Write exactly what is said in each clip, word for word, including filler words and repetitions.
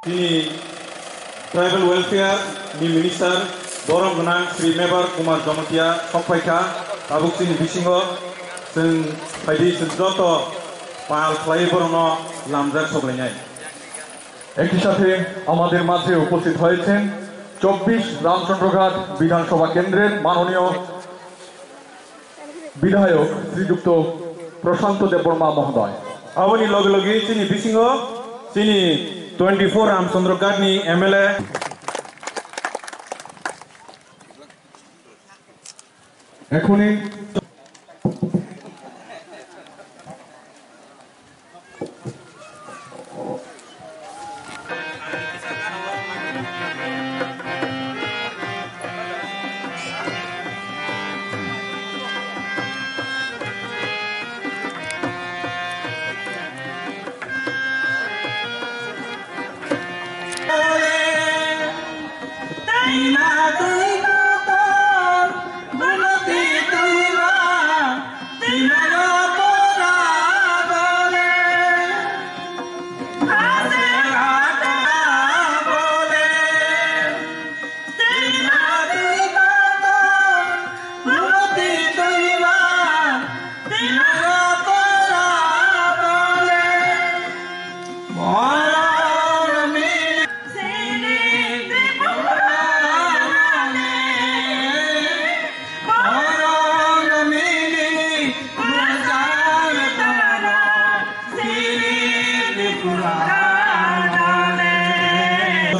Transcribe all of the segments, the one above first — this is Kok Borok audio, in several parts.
Chini Tribal Welfare ni Minister borom gwnang Shri Mebar Kumar Jamatia sok phaikha, tabuk chini bisingo chwng phaidi chwng joto pal khlai borokno lamjak soklainai. একই সাথে আমাদের মাঝে উপস্থিত হয়েছেন চব্বিশ রামচন্দ্রঘাট বিধানসভা কেন্দ্রের মাননীয় বিধায়ক শ্রীযুক্ত প্রশান্ত দেববর্মা মহোদয়। Aboni loge loge chini bisingo chini twenty four Ramchandra Ghat ni M L A. এখনই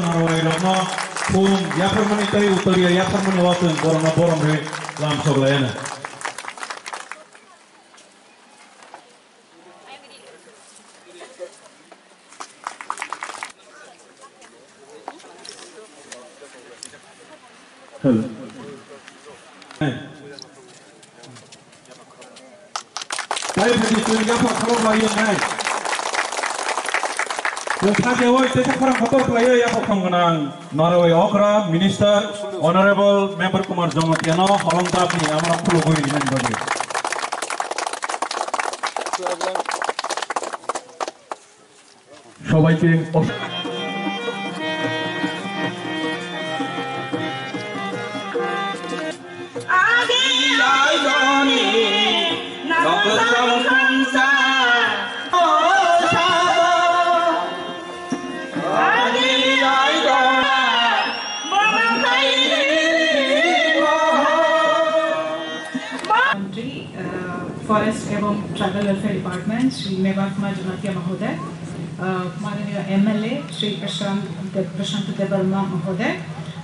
Norway rokno phung yapharmani tei utoriya yapharmani o chwng borokno borom rwi lam sok lai anw. Hello. Hey. Tei phaidi chwng yapha khorok lai yang nai. Chwng thang yawi tesa khorang kotor khlai yawi yapha khorang gwnang. Norway okra Minister Honorable Mebar Kumar Jamatia no holong dapni amra khulugwi rinani bagwi. সবাইকে অস- Forest এবং Tribal Welfare Department, Shri মেবার কুমার জমাতিয়া মহোদয়, আহ, মাননীয় MLA Shri Prashanta Deb-, Prashanta Debbarma মহোদয়,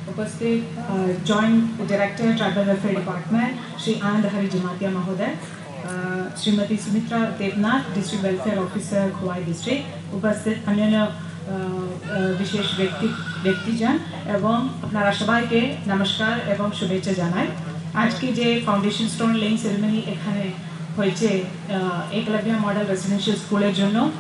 উপস্থিত, আহ, joint director tribal welfare department Shri Ananda Hari Jamatia মহোদয়, আহ, Shrimati Sumitra Debnath, district welfare officer, Khowai district, উপস্থিত অন্যান্য, আহ, আহ, বিশেষ ব্যক্তি, ব্যক্তিজন এবং আপনারা সবাইকে নমস্কার এবং শুভেচ্ছা জানাই। আজকে যে ফাউন্ডেশন স্টোন লেইং সেরেমনি এখানে হয়েছে, আহ, একলব্য মডেল রেসিডেন্সিয়াল স্কুলের জন্য,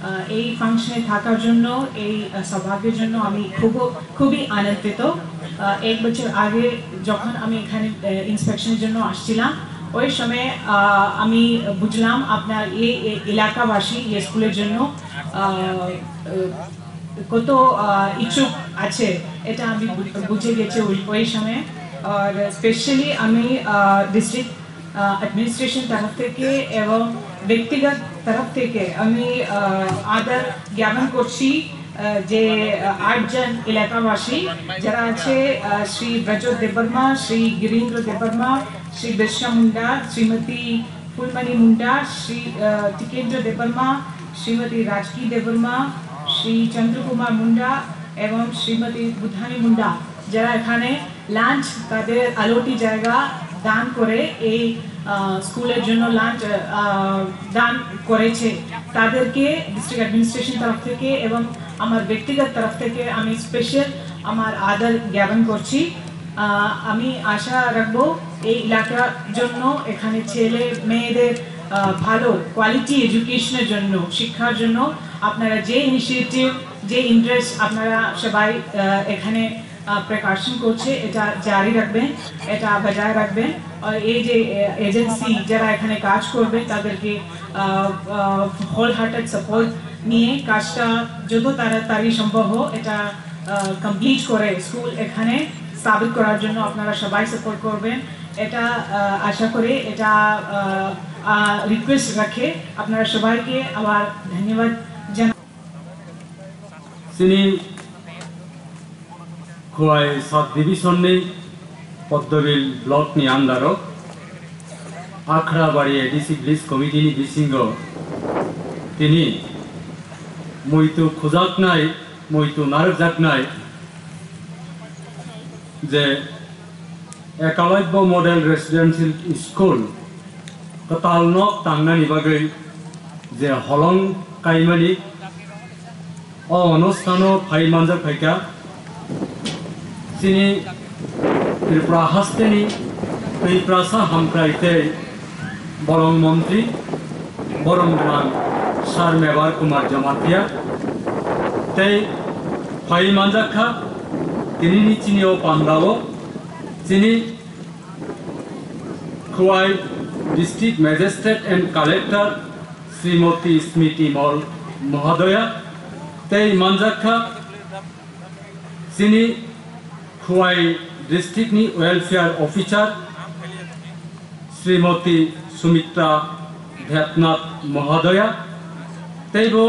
আহ, এই ফাংশনে থাকার জন্য, এই, আহ, সৌভাগ্যের জন্য আমি খুব, খুবই আনন্দিত। আহ, এক বছর আগে যখন আমি এখানে, আহ, ইন্সপেকশনের জন্য আসছিলাম, ওই সময়, আহ, আমি বুঝলাম আপনার এই, এই এলাকাবাসী এই স্কুলের জন্য, আহ, আহ, কত, আহ, ইচ্ছুক আছে, এটা আমি বু-, বুঝে গেছি ওই, ওই সময়। আর স্পেশালি আমি, আহ, ডিস্ট্রিক্ট, আহ, অ্যাডমিনিস্ট্রেশন তরফ থেকে এবং ব্যক্তিগত তরফ থেকে আমি, আহ, আদর জ্ঞাপন করছি, আহ, যে, আহ, আটজন এলাকাবাসী যারা আছে, আহ, শ্রী ব্রজ দেববর্মা, শ্রী গিরীন্দ্র দেববর্মা, শ্রী বিরসা মুন্ডা, শ্রীমতী ফুলমণি মুন্ডা, শ্রী, আহ, টিকেন্দ্র দেববর্মা, শ্রীমতী রাজকি দেববর্মা, শ্রী চন্দ্রকুমার মুন্ডা এবং শ্রীমতী বুধানী মুন্ডা, যারা এখানে লাঞ্চ, তাদের আলোটি জায়গা দান করে এই, আহ, স্কুলের জন্য লাঞ্চ, আহ, দান করেছে, তাদেরকে ডিস্ট্রিক্ট অ্যাডমিনিস্ট্রেশন তরফ থেকে এবং আমার ব্যক্তিগত তরফ থেকে আমি স্পেশাল আমার আদর জ্ঞাপন করছি। আহ, আমি আশা রাখবো এই এলাকার জন্য এখানে ছেলে মেয়েদের, আহ, ভালো কোয়ালিটি এডুকেশনের জন্য, শিক্ষার জন্য আপনারা যে ইনিশিয়েটিভ, যে ইন্টারেস্ট আপনারা সবাই, আহ, এখানে প্রিকাশন করছে, এটা জারি রাখবেন, এটা বজায় রাখবেন। আর এই যে এজেন্সি যারা এখানে কাজ করবে, তাদেরকে হোল হার্টেড সাপোর্ট নিয়ে কাজটা যত তাড়াতাড়ি সম্ভব হোক, এটা কমপ্লিট করে স্কুল এখানে স্থাপিত করার জন্য আপনারা সবাই সাপোর্ট করবেন, এটা আহ, আশা করি। এটা রিকোয়েস্ট রাখে আপনারা সবাইকে আবার ধন্যবাদ জানাই। Chini Khowai sub division ni Poddobil block ni under o Akhrabari A D C village committee ni bisingo tini muitu khujaknai, muitu narwkjaknai je Ekalobya Model Residential School kwtal nok tangnani bagwi je holong kaimani, o onustano phai manjak phaikha chini Tripura hasteni Tiprasa hamkrai tei bolong montri borom gwnang Sir Mebar Kumar Jamatia tei phai manjak kha tinini chini o pandao chini Khowai District Magistrate and Collector Srimoti Smiti Mol Mohodoya tei manjak kha chini Khowai District ni Welfare Officer Srimoti Sumitra Debnath Mohodoya teibo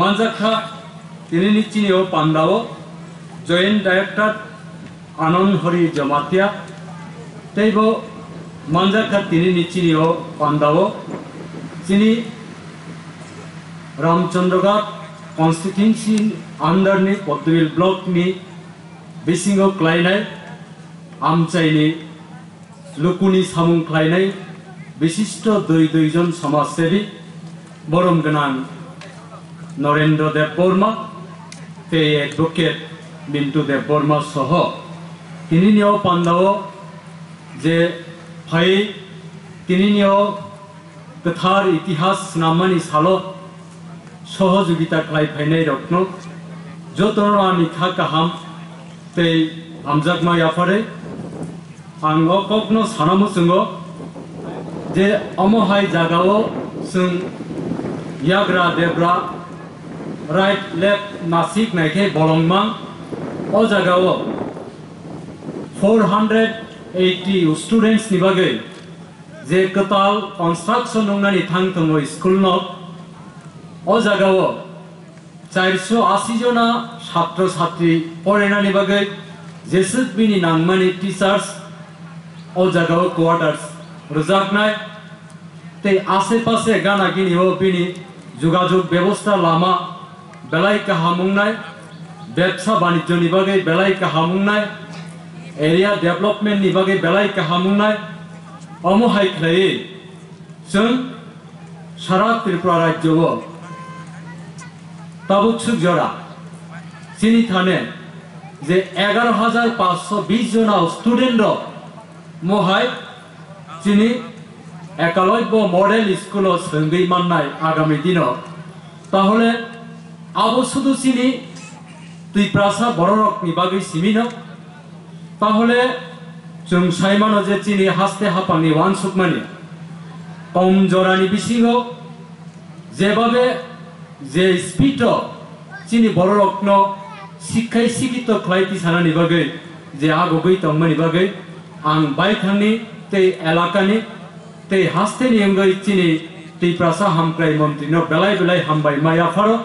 manjak kha tinini chini o pandao Joint Director Anand Hari Jamatia teibo manjak kha tinini chini o pandao chini Ramchandraghat constituency under ni Poddobil block ni bisingo klainai amchaini lukuni samung khlainai bishisto dui duijon samajsebi borom gwnang Norendra Debbarma tei advocate Mintu Debbarma soho tinini o pandao je phai tinini o kwthar itihas swnammani salo sohojogita khlai phainairokno jotono ani kha kaham tei hamjakma yapharwi ang o kokno sana muchungo je omo hai jagao chwng yagra debra right left nasik naikhe bolongmang o jagao four hundred eighty students ni bagwi je kwtal construction wngnani thang tongo school no, o jagao charso asi jona satro satri porainani bagwi jeswk bini nangmani teachers o jagao quarters rwjaknai tei ashe pashe gana gini o bini jogajog bebosta lama belai kaham wngnai, bebsa banijjoni bagwi belai kaham wngnai, area development ni bagwi belai kaham wngnai, omo hai khlaiwi chwng sara Tripura rajyo o tabuk swk jora chini thane je egaroh hajar panchsho bish jona student rok mohai chini Ekalobya Model School o swrwngwi mannai agami dino. Tahole abo sudu chini Tiprasa bororokni bagwi simino. Tahole chwng saimano je chini haste hapangni wansukmani kom jorani bisingo jebabe je speed o chini bororokno sikhai sikito khlai tisanani bagwi je agogwi tongmani bagwi ang baithangni tei elakani tei hasteni wngwi chini Tiprasa hamkrai montrino belai belai hambai ma yapharo.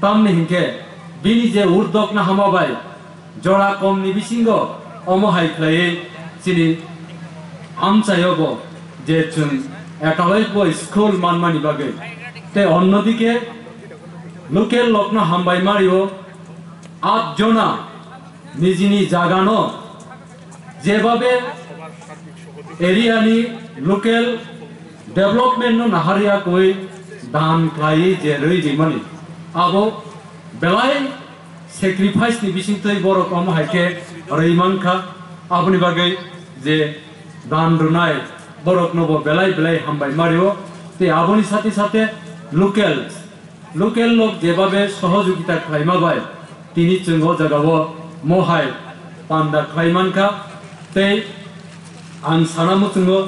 Tamni hinkhe bini je urdokna hama bai jora komni bisingo omo hai khlaiwi chini amchaio bo je chwng ekalai bo school manmani bagwi tei onnodike local lokno hambai mario at jona nijini jagano jebabe area ni local development no naharya koi dan khlai je rwi rimani abo belai sacrifice ni bisingtwi borok omo hai khe rwi mankha. Aboni bagwi je dan rwnai borok no bo belai belai hambai mario tei aboni sate sate local local lok jebabe sohojogita khlaima bai tini chwng o jagao Mohai panda khlai mankha, tei ang sana muchungo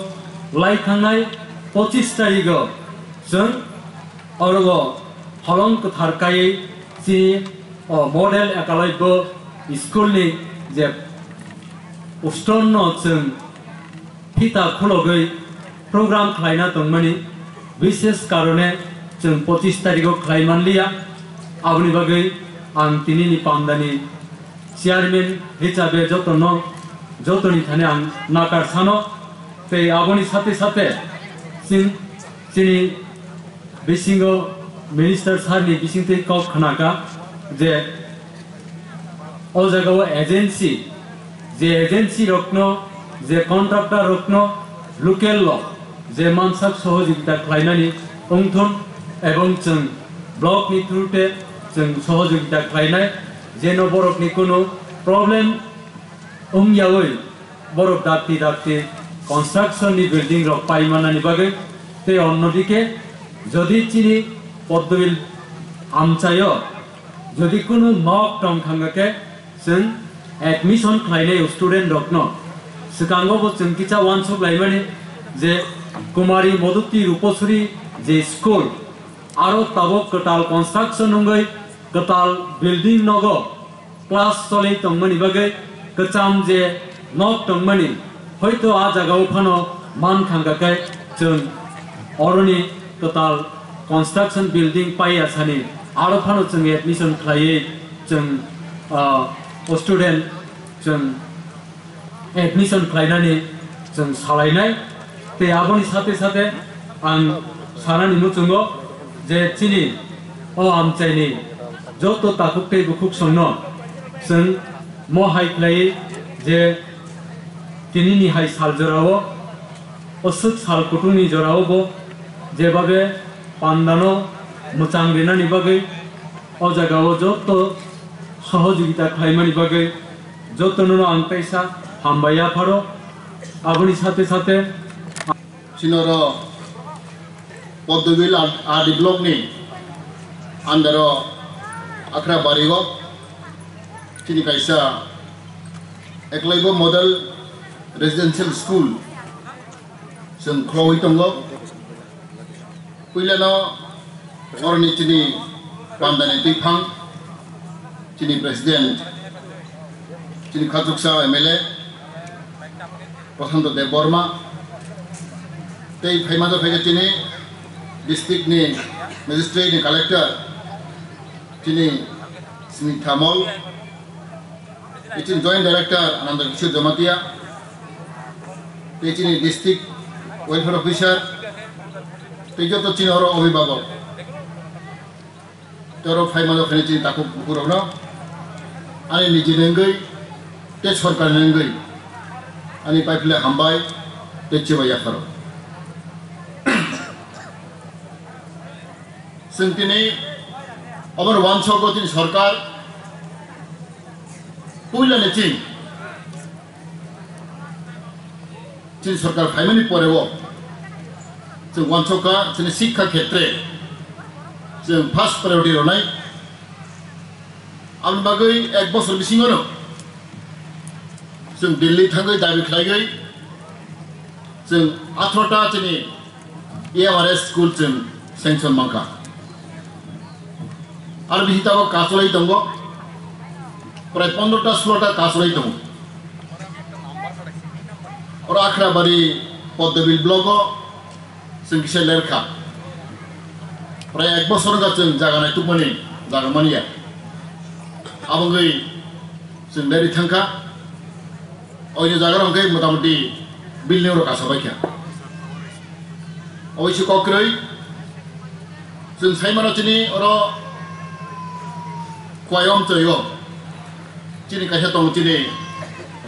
lai thangnai pochis tarigo chwng oro holong kwthar kaiwi chini o model ekalaibo school ni je stone no chwng phita khulogwi program khlaina tongmani, bishes karone chwng pochis tarigo khlai manliya. Aboni bagwi ang tinini pandani chairman hisabe jotono, jotoni thani ang nakar sano. Tei aboni sate sate chwng chini bisingo minister sir ni bisingtwi kok khnaka je o jaga o agency, je agency rokno, je contractor rokno local lo je mansak sohojogita khlainani wngthun, ebong chwng block ni through te chwng sohojogita khlainai, jeno borokni kunu problem wngyawi borok dakti dakti construction ni building rok pai manani bagwi. Tei onnodike jodi chini Poddobil amchaio jodi kunu nok tong thangkhe chwng admission khlainai student rokno swkango bo chwng kisa uansuk laimani je Kumari Moduti Rupasuri je school aro tabuk kwtal construction wngwi kwtal building nogo class cholwi tongmani bagwi kwcham je nok tongmani, hoito a jagao phano man thangkha khe chwng oroni kwtal construction building paiya sani aro phano chwng admission khlaiwi chwng, ah, student chwng admission khlainani chwng salainai. Tei aboni sate sate ang sanani muchungo je chini o amchaini joto takhuk tei bukhuk songno chwng mo hai khlai je tinini hai sal jorao, o swk sal kuthumni jorao bo jebabe pandano mwchang rinani bagwi o jagao joto sohojogita khlaimani bagwi jotono ang teisa hambai yapharo. Aboni sate sate sinoro Poddobil R D block ni under o Akhra Barigo chini kaisa Eklaibo Model Residential School chwng khulogwi tongo. Puilano oroni chini pandani twiphang, chini president, chini khachuksa M L A Prashanto Deb Barma, tei phaima jok phaikha chini district ni magistrate ni collector, chini Snitha Mol, tei chini Joint Director Ananda Kishore Jamatia, tei chini District Welfare Officer, tei joto chini oro obhibhabok. Tei oro phai mano phai chini takhuk bukhurokno ani nijini wngwi tei sorkarni wngwi ani paiphile hambai tei chibai yapharo. Chwng tini obono uansukgo chini sorkar puilani chini, chini sorkar phaimani poreo chwng uansukha chini sikha khetre chwng first priority rwnai. Aboni bagwi ek bosor bisingono chwng Delhi thangwi dabi khlaiwi chwng atharota chini A M R S school chwng sanction mankha. Aro bisi tabok kasolai tongo, prai pondrota sulota kasolai tongo. Oro Akhrabari Poddobil blogo chwng kisa lerkha. Prai ek bosor wngkha chwng jaga naitukmani jaga manya. Aboni chwng lerwi thangkha. Oini jaga rok hwnkhe motamoti building rok kasabaikha. Oboise kok kwrwi chwng saimano chini oro Khowai Omchoi o chini kaisa tongo chini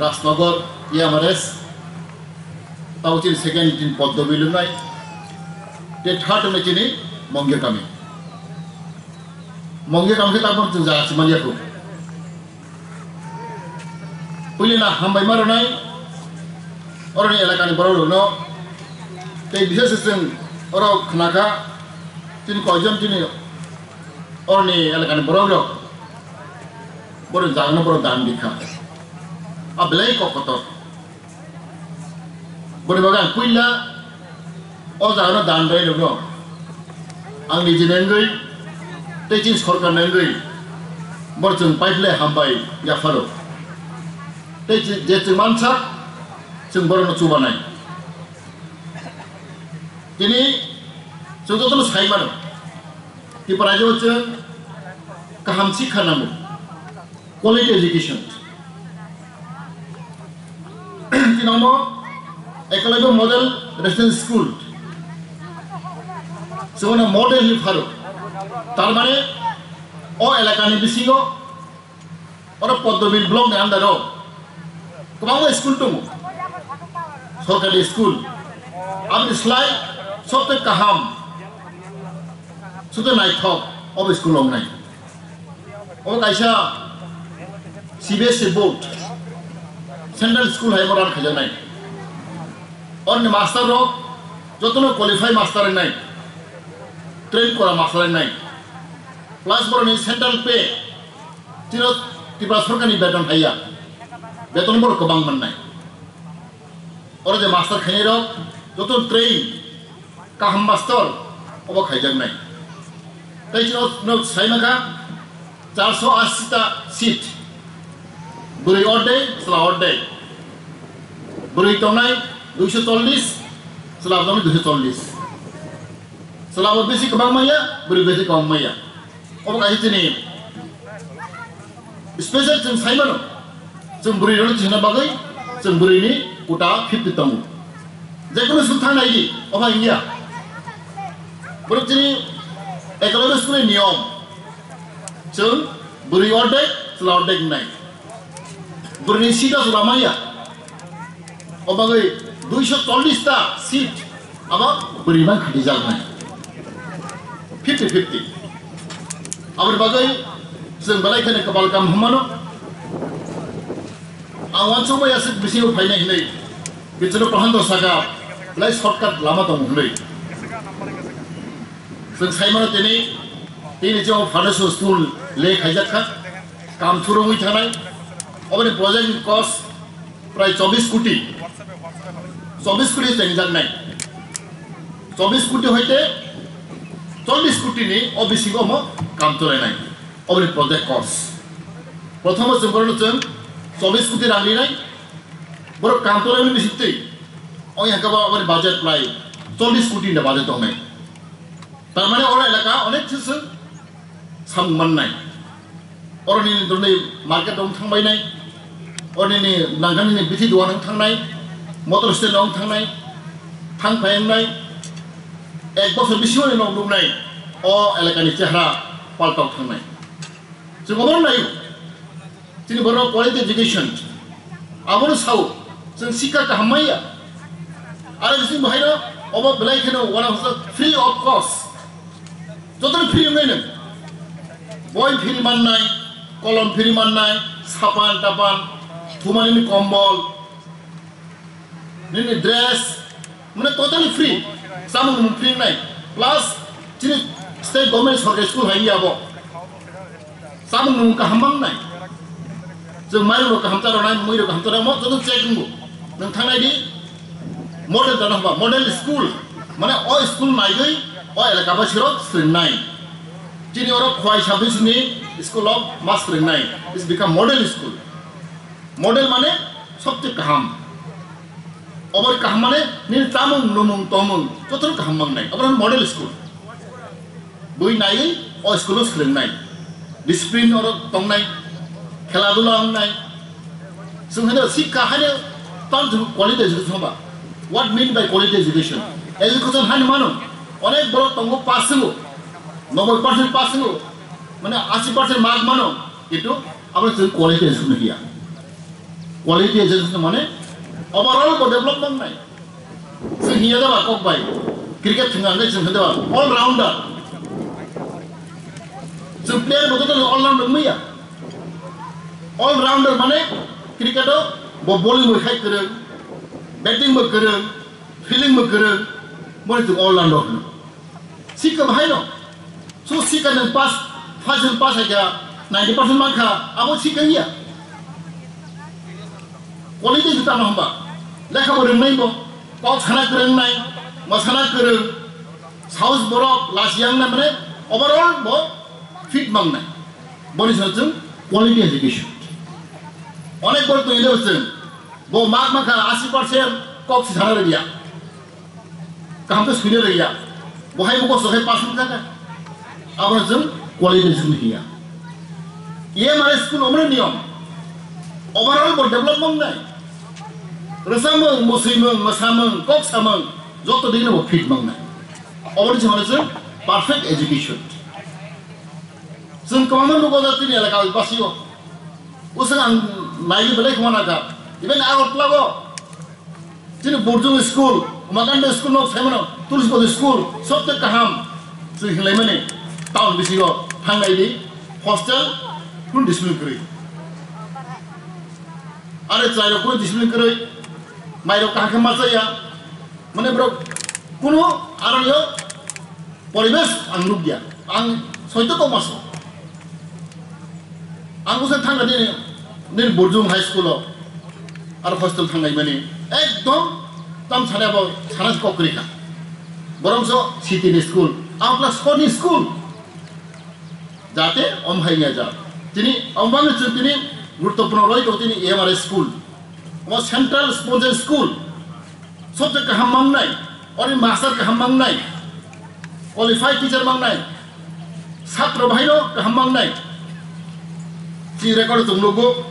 Rajnagar A M R S, tabo chini second chini Poddobil wngnai, tei third wngnai chini Mongya kami. Mongya kami khe tabuk chwng jaga se manya kho. Puilino hambai ma rwnai oroni elakani borok rokno, tei biseshe chwng oro khnakha chini koijon chini oroni elakani borok rok Borok jagano borok dan rikha. A belai kok kotor. Boni bagwi ang puila o jagano dan rwi rwno. Ang nijini wngwi tei chini sorkarni wngwi borok chwng paiphlai hambai yapharo. Tei je chwng mansa chwng borokno chubanai. Tini chwng jotono sai mano. Tipra rajyo chwng kaham sikha nango. Quality education. Tinomo Eklavya Model Residential School. Sebono model ni pharo. Tar mane o elakani bisingo oro Poddobil block ni under o kwbangma school tongo. Sorkari school. Aboni slai sobte kaham, sobte naithok obo school wngnai. Obo kaisa C B S E board, central school hai run khaijaknai. Orni master rok jotono qualify master wngnai, train kora master wngnai. Plus borokni central pay, tino Tripura sorkarni beton haiya, beton borok kwbang mannai. Oro je master khainai rok joto train kaham master obo khaijaknai. Tei chwng no sai mankha charso ashi ta seat. Bwrwi ordek, chwla ordek. Bwrwi tongnai duiso chollis, chwla tongnai duiso chollis. Chwla bo bisi kwbang manya, bwrwi bisi kwbang manya. Obo kaisa chini special chwng sai mano. Chwng bwrwi rwno chini bagwi chwng bwrwini quota fifty tongo. Jekunu suk thang nai di, obo wngya. Borok chini Eklavya school ni niyom. Chwng bwrwi ordek, chwla ordek wngnai. Bwrwini seat o chwla manya. O bagwi duiso chollis ta seat abo bwrwi bai khatijaknai. Fifty fifty. Aboni bagwi chwng belai kheno kwpal kaham hwnmano. Ang uansukmaya aswk bisingo phainai hwnwi bichwrwi Prohanto saka belai shortcut lama tongo hwnwi. Chwng sai mano tini, tini chwng foundation school le khaijak kha. Kam churungwi thanai. Oboni project ni cost prai chobis koti. Chobis koti chengjaknai. Chobis koti hoite chollis koti ni o bisingo omo kam cholainai. Oboni project cost. Prothomo chwng borokno chwng chobis koti rang rinai. Borok kam cholaimani bisingtwi. Oi hakaba oboni budget prai chollis koti ni budget tongnai. Tar mane oro elaka onek khe chwng samung mannai. Oro nini dorni market rok thangbainai. Oro nini nangkha nini bithi dogan wng thangnai. Motor stand rok wng thangnai. Thang phai wngnai. Ek bosor bisingo ni nok nuknai. O elakani chehra paltok thangnai. Chwng obono naio. Chini borok quality education. Abono sao, chwng sikha kaham manya. Aro bising bahaino obo belai kheno wana hosto free of cost. Jotono free wngnai nwng. Boi free mannai, kolom free mannai, sapan tapan, thumanini kombol, nini dress, mane totally free. Samung nwng free wngnai. Plus, chini state government sorkari school hai abo. Samung nwng kaham wngnai. Chwng mairung rok kaham cha rwnai, mui rok kaham cha rwnai, mo joto check wngo. Nwng thangnai di model tano hwnba, model school. Mane o school naigwi o elaka basirok swrwngnai. Chini oro Khowai sub district ni school o ma swrwngnai. It's become model school. Model mane sobche kaham. Oboni kaham mane nini chamung, numung, tongmung jotono kaham wngnai. Obo model school. Bui naiwi o school o swrwngnai. Discipline oro tongnai. Khela dula wngnai. Chwng haino sikha haino tam chwng quality education hwnba. What mean by quality education? Education haino mano. Onek borok tongo pass wngo. Noboi percent pass wngo. Mane ashi percent mark mano. Kintu abo chwng quality education hiya. Quality education mane overall bo develop wngnai. Chwng hiya daba kok bai. Cricket thwngya hwnwi chwng hwndaba all rounder. Chwng player bo joto all rounder wngmaya. All rounder mane cricket o bo bowling bo khai kwrwng, batting bo kwrwng, fielding bo kwrwng, bono chwng all rounder hwno. Sikha bahai no. So sikha nwng pass, first division pass hai kha, Ninety percent mankha, abo sikha ya. Quality juta no hamba. Lekha bo rwngnai bo, kok sana kwrwngnai, masana kwrwng, saus borok, las yang na mane, overall bo fit mangnai. Boni sa chwng quality education. Onek bor twi le chwng, bo mak mankha eighty percent kok si sana rwya. Kaham khe swina rwya. Bo hai bo kosto khe pass wngkha kha. Abono chwng quality education hiya. E M R S school omoni niyom. Overall bo develop mangnai. Rwchapmung, mwswimung, mwsamung, kok samung, joto dino bo fit mangnai. Oboni chwng hwnwi chwng perfect education. Chwng kwbangma nugo jatini elaka basio. Usang ang naidi belai khumana kha. Even Agartala go. Chini Burjung school, Umakanta school nok saimano, Tulsibodi school, sobse kaham. Chwng hinlaimani town bisingo thangnai di hostel, kun discipline kwrwi. Are chwrairok kun discipline kwrwi, mairok kaham khe machaya. Mane borok kuno aroyo poribesh ang nukya, ang soito kok maso. Ang usa thangna nini, nini Burjung High School o, aro hostel thangnai mani, ekdom tam sana bo sana kok kwrwi kha. Borok so city ni school, ang plus four ni school. Jate om hai ya ja. Tini om bang chu tini guruttopurno roi to tini E M R S school. Omo central sponsored school. Sobse kaham mangnai, ori master kaham mangnai, qualified teacher mangnai, satro bahaino kaham mangnai. Chini record chwng nugo,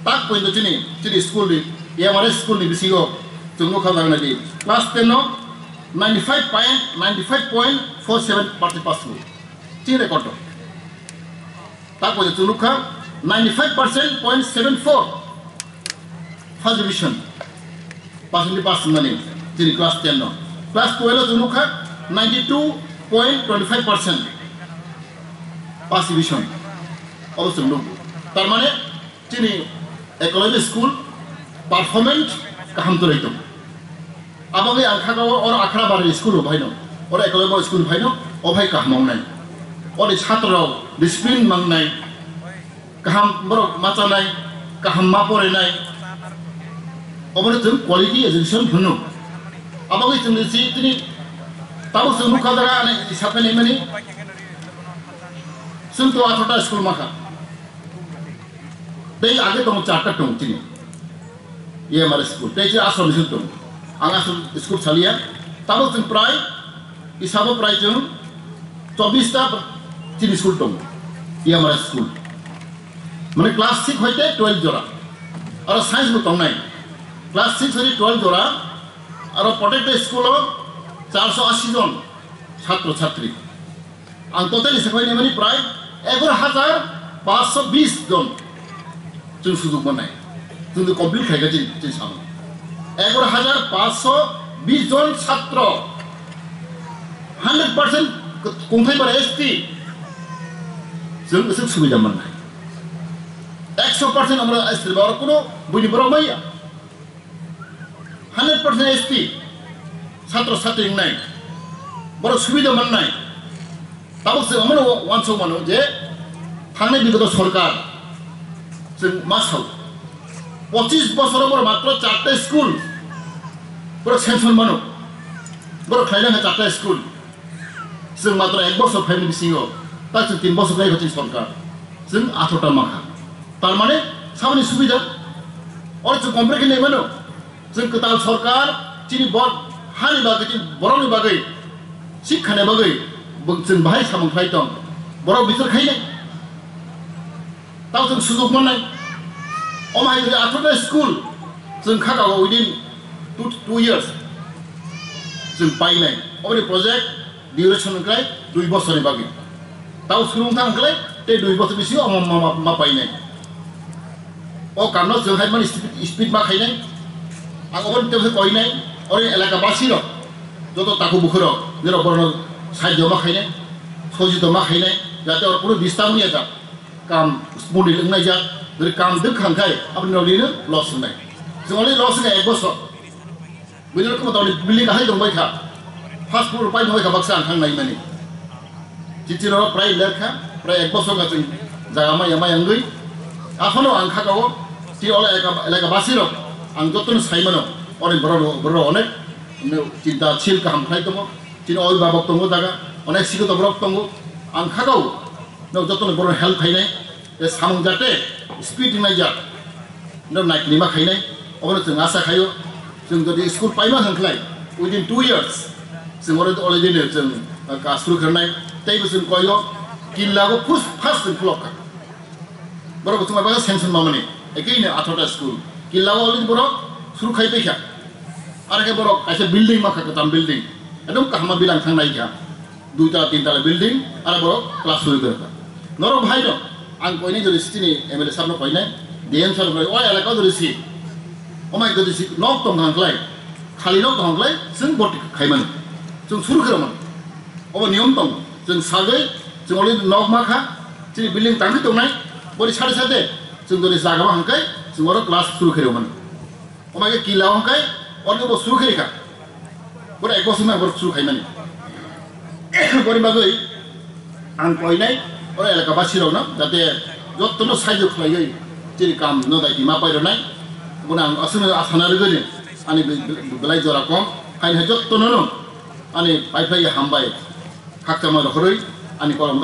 tak pointo chini, chini school ni, E M R S school ni bisingo chwng nukha jagna di. Class ten no ninety five point ninety five point four seven percent pass wngwi. Chini record o. Tako je chwng nukha ninety five percent point seven four first division. Percent pass wngmani chini class ten no. Class twelve o chwng nukha ninety two point twenty five percent first division. Abo chwng nukgo. Tar mane chini Eklavya school performance kaham twlai tongo. Aboni ang kha o, oro Akhra Bari school o phaino, oro Eklavya school phaino, o phai kaham wngnai. Oro chhatro rok discipline mangnai, kaham borok ma chanai, kaham ma porinai. Obono chwng quality education hwno. Aboni chwng si tini tabuk chwng nukha jaga ani hisab khe naimani. Chwng to atharta school mankha. Tei age tongo charta tongo chini. E M R S school. Tei chini ashram school tongo. Ang ashram school saliya. Tabuk chwng prai, isabo prai chwng chobbish ta chini school tongo. E M R S school. Mane class six hoite twelve jora. Aro science bo tongnai. Class six hoite twelve jora. Aro protected school o charso ashi jon chhatro chhatri. Ang total hisab khlai naimani prai egaro hajar paanch sho bish jon chwng sujuk mannai. Chwng complete khaikha chini, chini samung. Egaro hajar paanch sho bish jon chhatro, hundred percent kungthai bara S T. Chwng aswk subida mannai. Ekso percent amra S T ba oro kuno buini borok maya. Hundred percent S T, satro satri wngnai, borok subida mannai. Tabuk chwng omono uansuk mano je thangnai bigoto sorkar chwng ma sao, pochis bosoro borok matro charta school borok sanction mano, borok khlaina kha charta school. Chwng matro ek bosor phaini bisingo, ta chwng tin bosor khlai chini sorkar. Chwng atharta mankha. Tar mane samani subida. Oro chwng compare khe naimano. Chwng kwtal sorkar chini bor hani bagwi, chini borokni bagwi, sikhani bagwi bo chwng bahai samung khlai tong. Borok bichar khainai. Tamo chwng sujuk mannai. Omo hai khe atharta school chwng kha ka within two, two years chwng painai. Oboni project duration wngkhlai dui bosorni bagwi. Tamo swrwng thang wngkhlai tei dui bosor bisingo omo ma, ma, ma painai. O kamno chwng hai mani speed, speed ma khainai. Ang oboni tebse koinai. Oro elaka basirok joto takhuk bukhurok nirok borokno sahajyo ma khainai, sojito ma khainai, jate oro kunu disturb wngya jak. Kam smoothly wngnai jak, jodi kam dwk kha khai, aboni rok rino loss wngnai. Chwng already loss wngkha ek bosor. Bini rok kwma tongni building ahai tongbai kha. First floor pai tongbai kha baksa ang thang naimani. Chichi rok prai ler kha, prai ek bosor ka chwng Jaga maya maya wngwi, aphano ang kha kao, tini ola elaka, elaka basirok ang jotono sai mano, onek borok, borok onek chinta sil kaham khlai tongo, tini oi babok tongo jaga, onek sikito borok tongo, ang kha kao, nok jotono borok help khainai, tei samung jate speed wngnai jak. Norok naikolima khainai, obono chwng asa khaio. Chwng jodi school paima hwnkhlai, within two years, chwng oro already no chwng, uh, ka suru kharnai, teibo chwng koio, killago first, first chwng khulok kha. Borok bo chwng bai sanction mamani, ekei no athota school. Killago already borok suru khai paikha. Aro khe borok kaisa building ma kha, kwtam building. Ekdom kahama bilang thang nai kha. Dui tala, tin tala building, aro borok class suru kha. Norok bahai no, ang koinai jodi sitini M L A sir no koinai, D M sir no koinai, o elaka jodi si, omai jodi si nok tong hang klai, khali nok tong hang klai, chwng boti khai mano, chwng suru khe mano. Obo niyom tong, chwng sagwi, chwng already nok ma kha, chini building tangwi tongnai, bori sade sade, chwng jodi jaga ma hang kai, chwng oro class suru khe mano. Omai khe kila hwnkhe, orni bo suru khe kha. Boro ek bosor ma borok suru khaimani. Boni bagwi ang koinai, oro elaka basirokno, jate jotono saijo khlaiwi chini kam no dai ma pairwnai. Bono ang aswkno asana rwgwi ani be-, be-, belai jora kom. Haini hai jotono no ani paiphlai hambai khakchangma rohorwi ani kolom